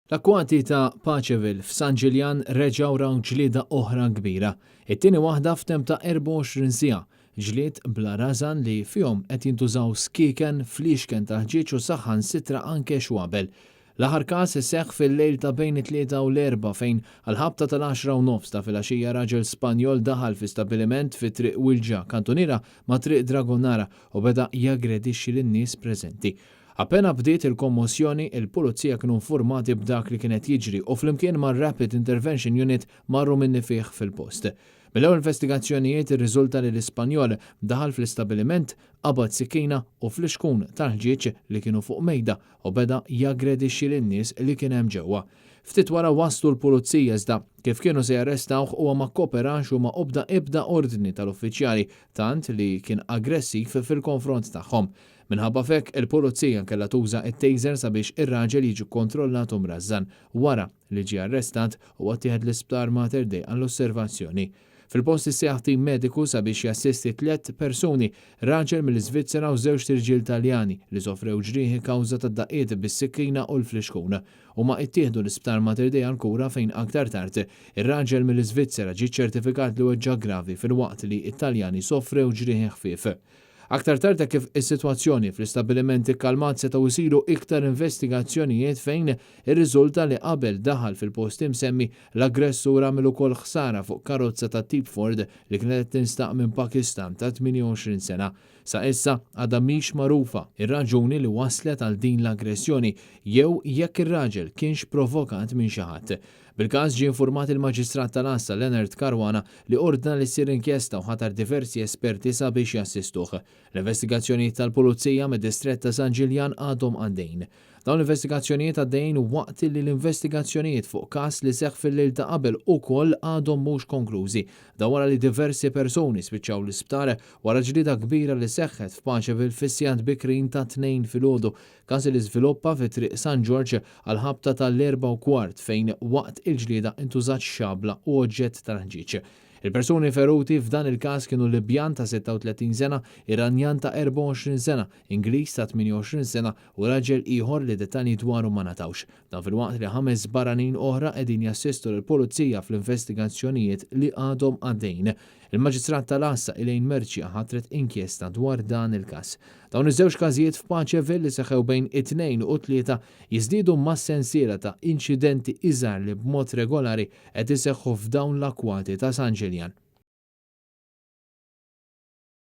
L-akkwati ta' Paceville f'San Ġiljan reġgħu raw ġlieda oħra kbira. It-tieni waħda f'temp ta' 24 siegħa. Ġlied bla rażan li fihom qed jintużaw skieken, fliexken tal-ħġieġ u saħansitra anke xwabel. L-aħħar każ seħħ fil-lejl ta' bejn it-Tlieta u l-Erbgħa fejn għall-ħabta tal-għaxra u nofs ta' filgħaxija raġel Spanjol daħal fi stabbiliment fi Triq Wilġa, kantuniera ma' Triq Dragonara u beda jaggredixxi lin-nies preżenti. Appena bdiet il-kommossjoni, il-Pulizija kienu nfurmati b'dak li kien qed jiġri u flimkien mar-Rapid Intervention Unit marru minnifih fil-post. Mill-ewwel investigazzjonijiet irriżulta li l-Ispanjol daħal fl-istabbiliment, qabad sikkina u flixkun tal-ħġieġ li kienu fuq mejda u beda jaggredixxi lin-nies li kien hemm ġewwa. Ftit wara waslu l-Pulizija iżda kif kienu se jarrestawh huwa ma kkoperax u ma obda ebda ordni tal-uffiċjali tant li kien aggressiv fil-konfront tagħhom. Minħabba f'hekk, il-Pulizija kellha tuża t-taser sabiex ir-raġel jiġi kkontrollat u mrażżan. Wara li ġie arrestat, huwa ttieħed l-Isptar Mater Dei għall-osservazzjoni. Fil-post issejjaħ tim mediku sabiex jassisti tlett persuni, raġel mill-Iżvizzera u żewġt irġiel Taljani li sofrew ġrieħi kawża tad-daqqiet bis-sikkina u l-flixkun. Huma ittieħdu l-Isptar Mater Dei għall-kura fejn aktar tard, ir-raġel mill-Iżvizzera ġie ċċertifikat li weġġa' gravi filwaqt li t-Taljani sofrew ġrieħi ħfief. Aktar tard hekk kif is-sitwazzjoni fl-istabbiliment ikkalmat setgħu jsiru iktar investigazzjonijiet fejn irriżulta li qabel daħal fil-post imsemmi, l-aggressur għamel ukoll ħsara fuq karozza tat-tip Ford li kienet qed tinstaq minn Pakistan ta' 28 sena. Sa issa għadha mhix magħrufa r-raġuni li wasslet għal din l-aggressjoni jew jekk ir-raġel kienx provokat minn xi ħadd. Bil-każ ġie infurmat il-Maġistrat tal-Għassa Leonard Caruana li ordna li ssir inkjesta u ħatar diversi esperti sabiex jassistuh. L-investigazzjonijiet tal-Pulizija mid-Distrett ta' San Ġiljan għadhom għaddejjin. Dawn l-investigazzjonijiet għaddejjin waqt li l-investigazzjonijiet fuq każ li seħħ fil-lejl ta' qabel ukoll għadhom mhux konklużi. Dan wara li diversi persuni spiċċaw l-isptar wara ġlieda kbira li seħħet f'Paceville fis-sigħat bikrin tat-Tnejn filgħodu Każ li żviluppa fi Triq San Ġorġ għall-ħabta tal-4:15 fejn waqt il-ġlieda ntużat xabla u oġġett tal-ħġieġ. Il-persuni feruti f'dan il-każ kienu Libjan ta' 36 sena, Iranjan ta' 24 sena, Ingliż ta' 28 sena u raġel ieħor li dettalji dwaru ma ngħatawx. Dan filwaqt li ħames barranin oħra qegħdin jassistu lill-Pulizija fl-investigazzjonijiet li għadhom għaddejjin. Il-Maġistrat tal-Għassa Elaine Mercia ħatret inkjesta dwar dan il-każ. Dawn iż-żewġ każijiet f'Paceville li seħħew bejn it-Tnejn u t-Tlieta jiżdiedu mas-sensiela ta' inċidenti iżgħar li b'mod regolari qed iseħħu f'dawn l-akkwati ta' San Ġiljan.